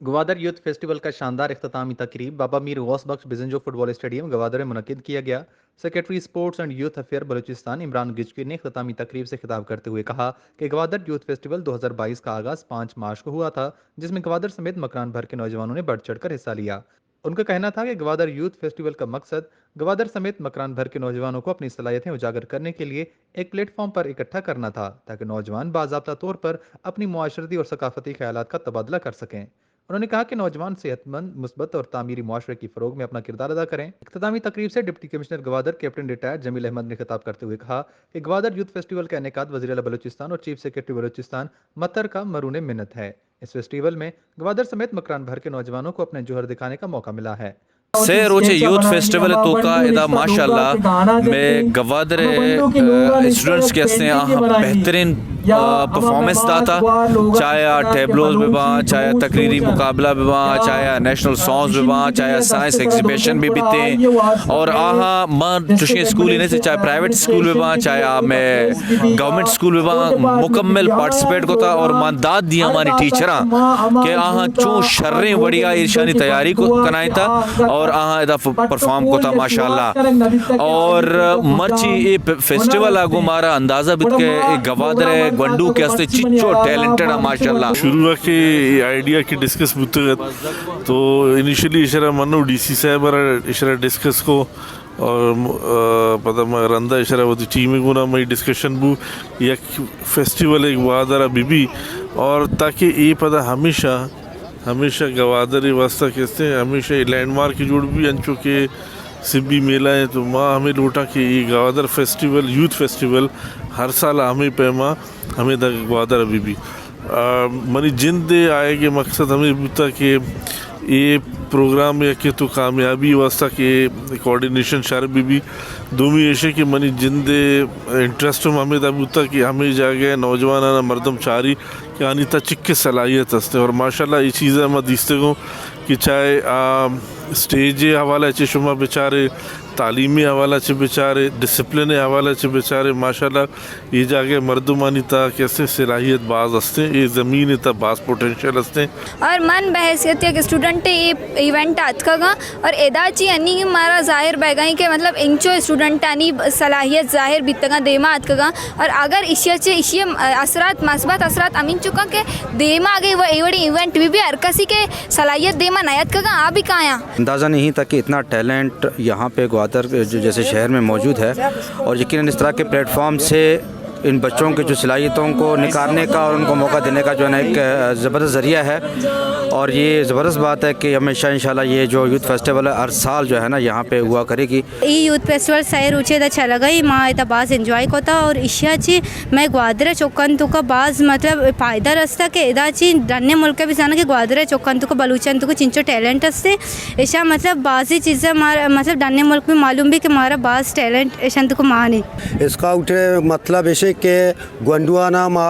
Gwadar youth festival کا شاندار اختتامی تقریب Baba Mir Ghaus Bakhsh Bizenjo football stadium Gwadar میں منعقد کیا گیا۔ Secretary sports and youth affair Balochistan Imran Gichki نے اختتامی تقریب سے خطاب کرتے ہوئے کہا کہ گوادر یوتھ فیسٹیول دو ہزار بائیس کا آغاز پانچ مارچ کو ہوا تھا، جس میں گوادر سمیت مکران بھر کے نوجوانوں نے بڑھ چڑھ کر حصہ لیا۔ ان کا کہنا تھا کہ گوادر یوتھ فیسٹیول کا مقصد گوادر سمیت مکران بھر کے نوجوانوں کو اپنی صلاحیتیں اجاگر کرنے کے لیے ایک پلیٹ فارم پر اکٹھا کرنا تھا، تاکہ نوجوان باضابطہ طور پر اپنی معاشرتی اور ثقافتی خیالات کا تبادلہ کر سکیں۔ انہوں نے کہا کہ نوجوان صحت مند، مثبت اور تعمیری معاشرے کی فروغ میں اپنا کردار ادا کریں۔ اختتامی تقریب سے deputy commissioner Gwadar captain retired Jameel Ahmed نے خطاب کرتے ہوئے کہا کہ گوادر یوتھ فیسٹیول کا انعقاد وزیر اعلیٰ بلوچستان اور چیف سیکرٹری بلوچستان متر کا مرہون منت ہے۔ اس فیسٹیول میں گوادر سمیت مکران بھر کے نوجوانوں کو اپنے جوہر دکھانے کا موقع ملا ہے۔ سہ روچے یوتھ فیسٹیول ءِ توکا ادا ماشاءاللہ مئے گوادر ءِ، آ، اسٹوڈنٹس کہ ہستیں آہاں بہترین، آ، پرفارمنس داتا، چاہے آ ٹیبلوز بہ باں، چاہے آ تقریری مقابلہ بہ باں، چاہے آ نیشنل سانگز بہ باں، چاہے آ سائنس ایگزیبیشن بہ بیتیں، اور آہاں ما چوشیں اسکول ہی نہیں، چاہے پرائیویٹ اسکول بہ باں، چاہے آ مئے گورنمنٹ اسکول بہ باں، مکمل پارٹیسپیٹ کتا اور مان داد دیا ہمانی ٹیچراں کہ آہاں چون شریں وڑیا ایشانی تیاری کو کنائیں تا اور آہاں ادا ف-، پرفارم کتا ماشاءاللہ۔ اور مرچی اے پ-، فیسٹیول آ گو مارا اندازہ بیت کہ اے گوادر ءِ گونڈو کہ ہستے چچو ٹیلنٹڈ آ ماشاءاللہ۔ شروع ءَ کہ اے آئیڈیا کہ ڈسکس بوتگ ات تو انیشلی اشرا منو ڈی سی صاحب ءَ را اشرا ڈسکس کو اور م-، آ، پدا ما رندا اشرا وتی ٹیم ءِ گونا مئی ڈسکشن بو یک فیسٹیول ایک گوادر ءَ بہ بی اور تاکہ اے پدا ہمیشہ، ہمیشہ گوادر ءِ واسطہ کہ ہستیں، ہمیشہ اے لینڈ مارک جوڑ بی، انچو کہ سبی میلہ ایں تو ما ہمیں لوٹاں کہ اے گوادر فیسٹیول، یوتھ فیسٹیول ہر سال ہمیں پیما ہمیں دا گوادر ءَ بہ بی۔ آ، منی جند ءِ آئیگ ءِ مقصد ہمیں بوتا کہ اے پروگرام یکے تو کامیابی واسطہ کہ کوآرڈینیشن شر بہ بی۔ دومی ایشے کہ منی جند ءِ انٹرسٹ ہم ہمیں دا بوتا کہ ہمیں جاگہ نوجوانان مردم چاری کہ آنی تا چکے صلاحیت ہستے اور ماشاءاللہ اے چیز ءَ ما دیستگوں کہ چاہے آ اسٹیج ءِ حوالہ چہ شما بچارے، تعلیمی حوالہ چہ بچارے، ڈسپلن ءِ حوالہ چہ بچارے، ماشاءاللہ اے جاگہ مردمانی تہا کہ استیں صلاحیت باز استیں، اے زمین ءِ تہا باز پوٹینشل استیں۔ اور من بحیثیت یک اسٹوڈنٹ اے ایونٹ ءَ اتکگاں اور ادا چی انی مارا ظاہر بیگائیں کہ مطلب انچو اسٹوڈنٹانی صلاحیت ظاہر بیتگاں، دیما اتکگاں اور اگر ایشی ءَ چہ ایشی ءِ اثرات، مثبت اثرات امین چکاں کہ دیما اگے وہ اے وڑی ایونٹ بہ بی ہر کسی کہ صلاحیت دیما نیاتکگاں آ بہ کایاں۔ اندازہ نہیں تھا کہ اتنا ٹیلنٹ یہاں پہ گوادر جو جیسے شہر میں موجود ہے، اور یقیناً اس طرح کے پلیٹ فارم سے ان بچوں کے جو صلاحیتوں کو نکھارنے کا اور ان کو موقع دینے کا جو ہے نا ایک، آ، زبردست ذریعہ ہے، اور یہ زبردست بات ہے کہ ہمیشہ انشاءاللہ یہ جو یوتھ فیسٹیول ہے ہر سال جو ہے نا یہاں پہ ہوا کرے گی۔ ای یوتھ فیسٹیول سئے روچے دا چلگئی، ما ادا باز انجوائے کتا اور ایشی ءَ چی مئے گوادر ءِ چکان توکا باز مطلب فائدہ رستا کہ ادا چی ڈنے ملک ءَ بہ زانا کہ گوادر ءِ چکان توکا بلوچان توکا چنچو ٹیلنٹ استے۔ ایشا مطلب بازی چیزاں مار-، مطلب ڈنے ملک بہ معلوم بی کہ مارا باز ٹیلنٹ ایشان توکا مانے۔ اسکاؤٹ ءِ مطلب ایشے کہ گونڈوانا ما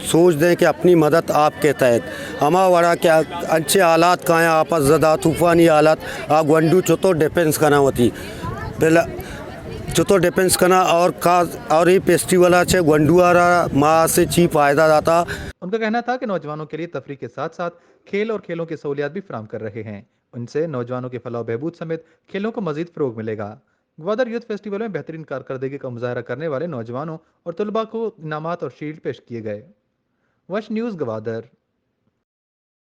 سوچ دیں کہ اپنی مدد آپ کے تحت ہما وڑا کہ انچے حالات کایاں، آپس زدہ طوفانی حالات، آ گونڈو چطور ڈیفنس کنا وتی۔ پہلا چطور ڈیفنس کنا اور کا، اور یہ فیسٹیول چہ گونڈو آرا ما سے چی فائدہ داتا۔ ان کا کہنا تھا کہ نوجوانوں کے لیے تفریح کے ساتھ ساتھ کھیل اور کھیلوں کی سہولیات بھی فراہم کر رہے ہیں۔ ان سے نوجوانوں کی فلاح و بہبود سمیت کھیلوں کو مزید فروغ ملے گا۔ گوادر یوتھ فیسٹیول میں بہترین کارکردگی کا مظاہرہ کرنے والے نوجوانوں اور طلباء کو انعامات اور شیلڈ پیش کیے گئے۔ وش نیوز گوادر۔